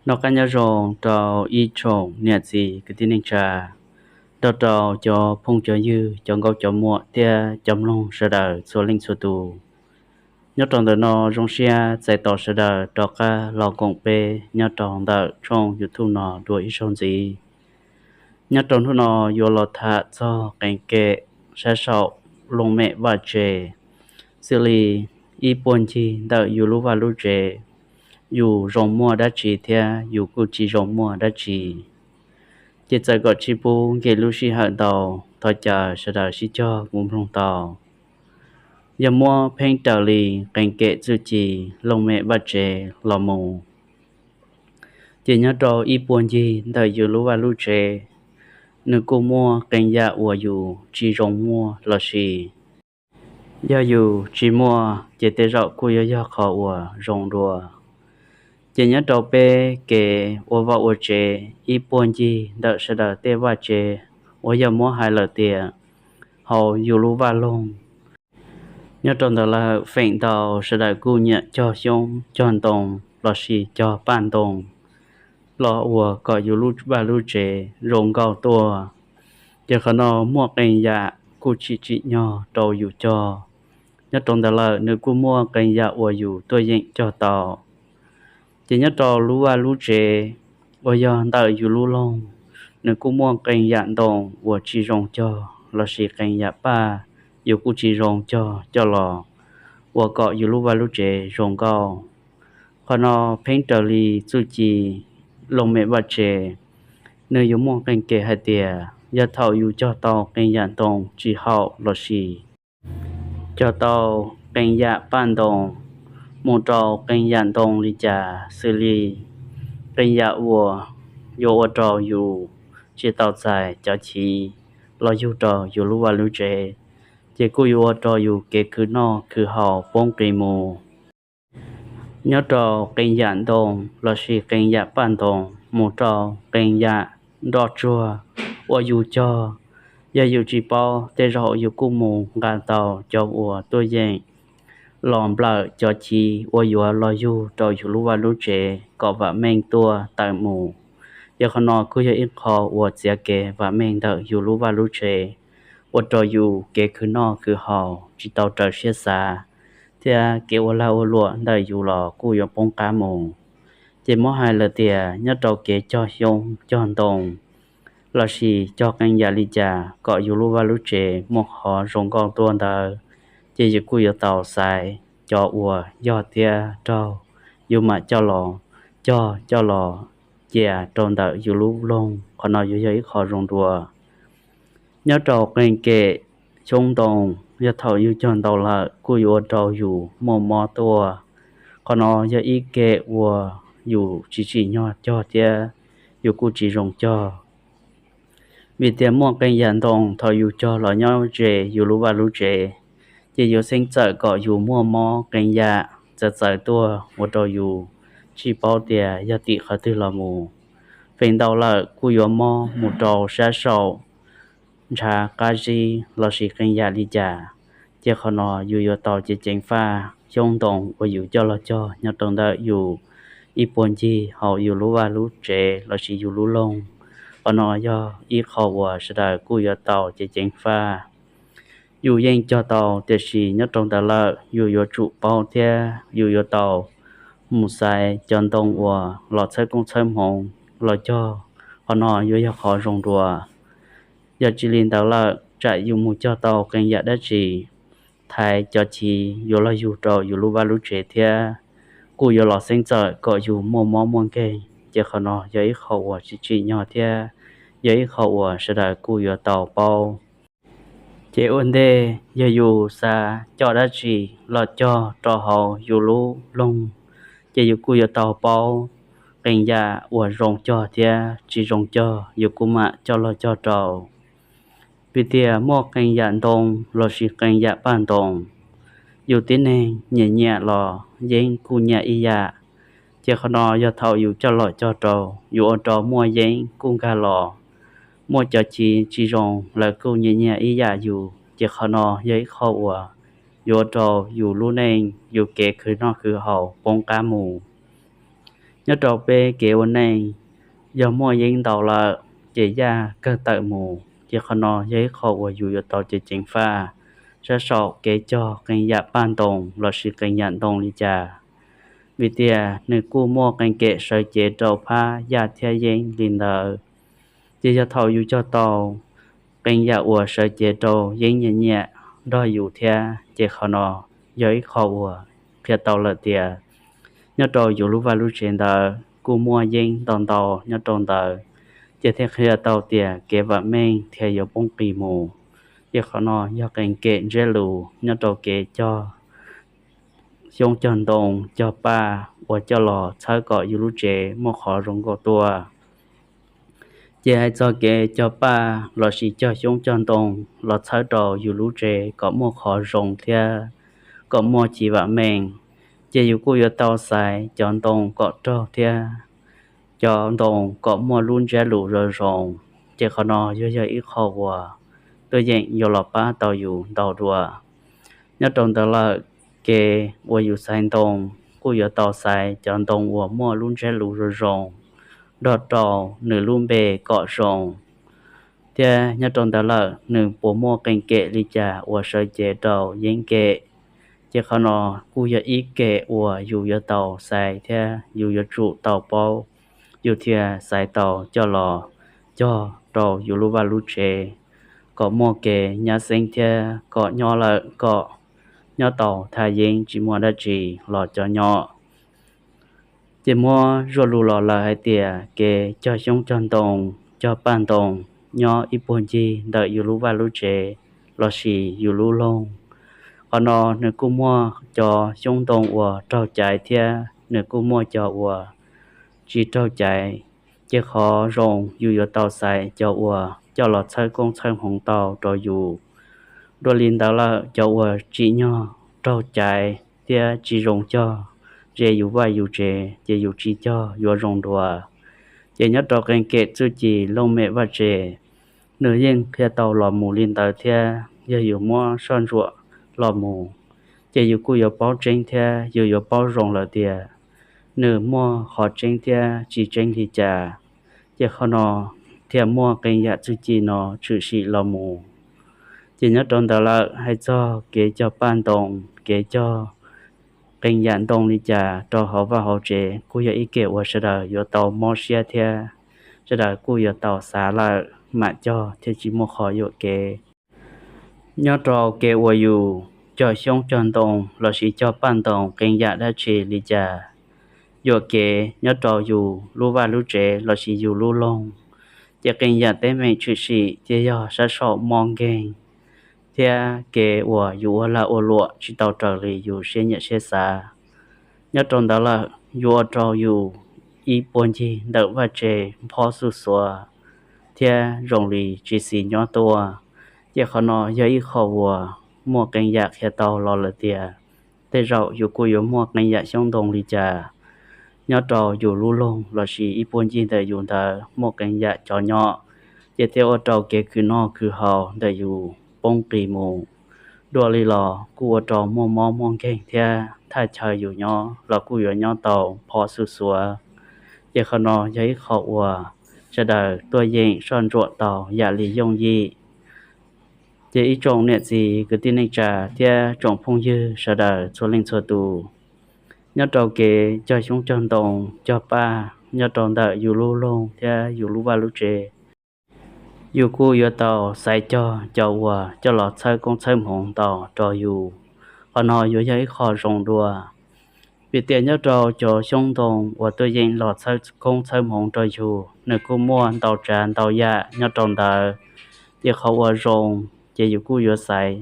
Noj qab nyob zoo rau ib tsoom niam txiv kwv tij neej tsa, nrog rau cov phooj cov ywg, cov nkauj cov muam thiab cov mloog sawv daws txhua leej txhua tus. Nyob rau ntawm no zoo siab txais tos sawv daws rov qab los koom peb nyob rau ntawm tshooj YouTube no dua ib zaug ntxiv. Nyob rau hnub no yuav los tham txog qee kem sab saum looj mem vaj tse, xws li ib puag ncig ntawm yus lub vaj lub tsev, yus zoo muaj dab tsi thiab yus kuj tsis zoo muaj dab tsi. Ces txawm kom tsis pub nkim lub sij hawm ntau, thov caw sawv daws sib cog mus mloog tau. Yog muab pheej raws li qee kem txuj ci looj mem vaj tsev los mus, ces nyob rau ib puag ncig ntawm yus lub vaj lub tsev, nws kuj muaj qee yam uas yus tsis zoo muaj lossis yog yus tsis muaj ces tej zaum kuj yuav yog qhov uas zoo dua. Ces nyob rau peb kev ua vaj ua tsev ib puag ncig ntawm sawv daws tej vaj tsev, uas yog muab hais lawm tias hauv yus lub vaj loog, nyob rau ntawd lawm feem ntau sawv daws kuj nyiam cog xyoob cog ntoo lossis cog paj ntoo los ua kom yus lub vaj lub tsev zoo nkauj tuaj. Ces qhov no muaj qee yam kuj tsis tsim nyog rau yus cog. Nyob rau ntawd lawm nws kuj muaj qee yam uas yus tuaj yeem cog tau. Ces nyob rau lub vaj lub tsev uas yog ntawm yus lub loog, nws kuj muaj qee yam ntoo uas tsis zoo cog lossis qee yam paj yus kuj tsis zoo cog coj los ua kom yus lub vaj lub tsev zoo nkauj. Qhov no pheej raws li txuj ci looj mem vaj tsev, nws yuav muaj qee kem hais tias yog thaum yus cog tau qee yam ntoo tsis haum lossis cog tau qee yam paj ntoo mus rau qee yam ntoo li cas xws li qee yam uas yuav ua rau yus tsis tau txais cov chiv los yug rau yus lub vaj lub tsev, ces kuj yuav ua rau yus kev khwv noj khwv haus poob qis mus. Nyob rau qee yam ntoo lossis qee yam paj ntoo mus rau qee yam nroj tsuag uas yus cog, yog yus tsis paub tej zaum yus kuj mus nqa tau cov uas tuaj yeem los nplawm cov chiv uas yuav los yug rau yus lub vaj lub tsev kom vam meej tuaj tawm mus. Yog qhov no kuj yog ib qho uas txiav kev vam meej ntawm yus lub vaj lub tsev, ua rau yus kev khwv noj khwv haus tsis tau raws siab xav, thiab kev ua lag ua luam ntawm yus los kuj yuav poob qab mus. Ces muab hais lawm tias nyob rau kev cog xyoob cog ntoo lossis cog qee yam li cas kom yus lub vaj lub tsev muaj qhov zoo nkauj tuaj ntawd, ces yus kuj yuav tau xaiv cov uas yog thiab raug, yus mam coj los cog coj los cia rau ntawm yus lub loog. Qhov no yuav yog ib qho zoo dua. Nyob rau qee kem xyoob ntoo, yog thaum yus cog ntau lawm kuj yuav ua rau yus muaj mob tuaj. Qhov no yog ib kem uas yus tsis tsim nyog cog thiab yus kuj tsis zoo cog. Vim tias muaj qee yam ntoo thaum yus cog los nyob ze yus lub vaj lub tsev, ces yuav xeeb txawm kom yus muaj mob qee yam txawv txawv tuaj ua rau yus tsis paub tias yog tim qhov twg los mus. Feem ntau lawm kuj yuav mob mus rau sab saum ntshav qab zib lossis qee yam li cas. Ces qhov no yus yuav tau ceev ceev faj xyoob ntoo uas yus coj los cog nyob rau ntawm yus ib puag ncig hauv yus lub vaj lub tsev lossis yus lub loog. Qhov no yog ib qho uas sawv daws kuj yuav tau ceev ceev faj. Yus yeej cog tau, tiam sis nyob rau ntawd lawm yus yuav tsum paub thiab yus yuav tau mus xaiv cov ntoo uas los txhawb koob txhawb hmoov los cog. Qhov no yuav yog qhov zoo dua. Yog tsis li ntawd lawm tsam yus mus cog tau qee yam dab tsi, thaiv cov chiv yuav los yug rau yus lub vaj lub tsev thiab kuj yuav los xeeb txawm kom yus muaj mob muaj nkeeg. Ces qhov no yog ib qho uas tsis tsim nyog thiab yog ib qho uas sawv daws kuj yuav tau paub. Ces ua ntej yog yus xav coj dab tsi los cog rau hauv yus lub loog, ces yus kuj yuav tau paub qee yam uas zoo cog thiab tsis zoo cog yus kuj mam coj los cog rau. Vim tias muaj qee yam ntoo lossis qee yam paj ntoo, yus tib neeg nyiam nyiam los yeeb kuj nyiam ib yam. Ces qhov no yog thaum yus coj los cog rau, yus ua rau muaj yeeb kuj nkag los, muaj cov chiv tsis zoo lawv kuj nyiam nyiam ib yam yus. Ces qhov no yog ib qho uas yuav ua rau yus lub neej yus kev khwv noj khwv haus poob qab mus. Nyob rau peb kev ua neej, yog muaj yeeb ntau lawm ces yaj kawg tawm mus, ces qhov no yog ib qho uas yus yuav tau ceev ceev faj. Sab saum kev cog qee yam paj ntoo lossis qee yam ntoo li cas, vim tias nws kuj muaj qee kem sawv cev rau phab yaj thiab yeeb li ntawd. Ces yog thaum yus cog tau qee yam uas sawv cev rau yeeb nyiam nyiam nrog yus thiab, ces qhov no yog ib qho uas qhia tau lawm tias nyob rau yus lub vaj lub tsev ntawd kuj muaj yeeb ntau ntau nyob rau ntawd, ces thiaj qhia tau tias kev vam meej thiaj yuav poob qis mus. Ces qhov no yog qee kem ntsiab lus nyob rau kev cog xyoob cog ntoo cog paj uas coj los txhawb kom yus lub tsev muaj qhov zoo nkauj tuaj. Ces hais txog kev cog paj lossis cog xyoob cog ntoo los txhawb rau yus lub tsev kom muaj qhov zoo thiab kom muaj chiv vam meej, ces yus kuj yuav tau xaiv cov ntoo kom raug thiab cov ntoo kom muaj lub ntsiab lus zoo zoo. Ces qhov no yuav yog ib qho uas tuaj yeem yuav los pab tau yus ntau dua. Nyob rau ntawd lawm, kev uas yus xaiv ntoo kuj yuav tau xaiv cov ntoo uas muaj lub ntsiab lus zoo zoo, nrog rau nws lub npe kom zoo. Thiab nyob rau ntawd lawm nws puas muaj qee kem li cas uas sawv cev rau yeeb kem. Ces qhov no kuj yog ib kem uas yus yuav tau xaiv thiab yus yuav tsum tau paub, yus thiaj xaiv tau coj los cog rau yus lub vaj lub tsev kom muaj kev nyab xeeb thiab kom nyob lawm kom nyob tau thaj yeeb tsis muaj dab tsi los cov nyob. Ces muab zuaj lus los lawm hais tias kev cog xyoob cog ntoo cog paj ntoo nyob ib puag ncig ntawm yus lub vaj lub tsev lossis yus lub loog. Qhov no nws kuj muaj cov xyoob ntoo uas raug caiv thiab nws kuj muaj cov uas tsis raug caiv. Ces qhov zoo yus yuav tau xaiv cov uas coj los txhawb koob txhawb hmoov tau rau yus. Dua li ntawd lawm cov uas tsim nyog raug caiv thiab tsis zoo cog ze yus vaj yus tsev ces yus tsis cog yuav zoo dua. Ces nyob rau qee kem txuj ci looj mem vaj tsev, nws yeej qhia tau los mus li ntawd thiab yog yus muab soj ntsuam los mus, ces yus kuj yuav paub tseeb thiab yus yuav paub zoo lawm tias nws muaj qhov tseeb thiab tsis tseeb li cas. Ces qhov no thiaj muaj qee yam txuj ci no tshwm sim los mus. Ces nyob rau ntawd lawm hais txog kev cog paj ntoo, kev cog qee yam ntoo li cas rau hauv vaj hauv tsev kuj yog ib kem uas sawv daws yuav tau mob siab thiab sawv daws kuj yuav tau xav lawm mam cog thiaj tsis muaj qhov yuam kev. Nyob rau kev uas yus cog xyoob cog ntoo lossis cog paj ntoo qee yam dab tsi li cas, yuam kev nyob rau yus lub vaj lub tsev lossis yus lub loog, ces qee yam teeb meem tshwm sim ces yog sab saum mob nkeeg thiab kev uas yus ua lag ua luam tsis tau raws li yus siab nyiam siab xav. Nyob rau ntawd lawm yuav ua rau yus ib puag ncig ntawm vaj tsev phob xuj xuav thiab zoo li tsis xis nyob tuaj. Ces qhov no yog ib qho uas muaj qee yam qhia tau los lawm tias tej zaum yus kuj yuav muaj qee yam xyoob ntoo li cas nyob rau yus lub loog lossis ib puag ncig ntawm yus ntawd muaj qee yam cov nyob, ces thiaj ua rau kev khwv noj khwv haus ntawm yus poob qis mus. Dua li los kuj ua rau muaj mob muaj nkeeg thiab thaj chaw yus nyob los kuj yuav nyob tau phob xuj xuav. Ces qhov no yog ib qho uas sawv daws tuaj yeem soj ntsuam tau yam li yooj yim. Ces ib tsoom niam txiv kwv tij neej tsa thiab tsoom phooj ywg sawv daws txhua leej txhua tus, nyob rau kev cog xyoob cog ntoo cog paj nyob rau ntawm yus lub loog thiab yus lub vaj lub tsev, yus kuj yuav tau xaiv cog cov uas coj los txhawb koob txhawb hmoov ntau rau yus. Qhov no yuav yog ib qho zoo dua, vim tias nyob rau cov xyoob ntoo uas tuaj yeem los txhawb koob txhawb hmoov rau yus nws kuj muaj ntau tsav ntau yam nyob rau ntawd. Ces qhov uas zoo ces yus kuj yuav xaiv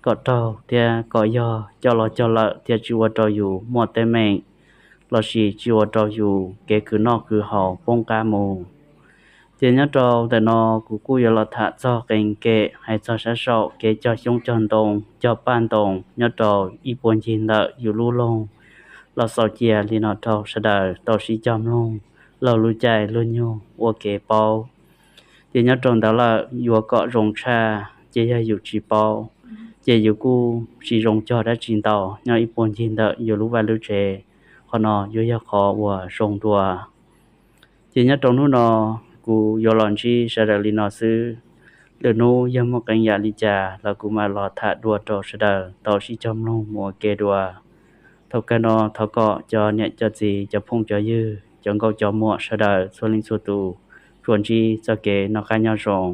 kom raug thiab kom yog coj los cog lawm thiaj tsis ua rau yus muaj teeb meem lossis tsis ua rau yus kev khwv noj khwv haus poob qab mus. Ces nyob rau ntawm no kuv kuj yuav los tham txog qee kem hais txog sab saum kev cog xyoob cog ntoo cog paj ntoo nyob rau ib puag ncig ntawm yus lub loog los xaus cia li no rau sawv daws tau sib cog mloog laug lub caij lub nyoog ua kev paub. Ces nyob rau ntawd lawm yuav kom zoo tshaj ces yog yus tsis paub ces yus kuj tsis zoo cog dab tsi ntau nyob ib puag ncig ntawm yus lub vaj lub tsev. qhov no yuav yog qhov uas zoo dua. Ces nyob rau hnub no kuv yuav los ntsib sawv daws li no xwb. Lwm hnub yog muaj qee yam li cas los kuv mam los tham dua rau sawv daws tau sib cog mloog mus ua ke dua. Thaum kawg no thov kom cov niam cov txiv, cov phooj cov ywg, cov nkauj cov muam sawv daws txhua leej txhua tus tsuas ntsib txoj kev noj qab nyob zoo.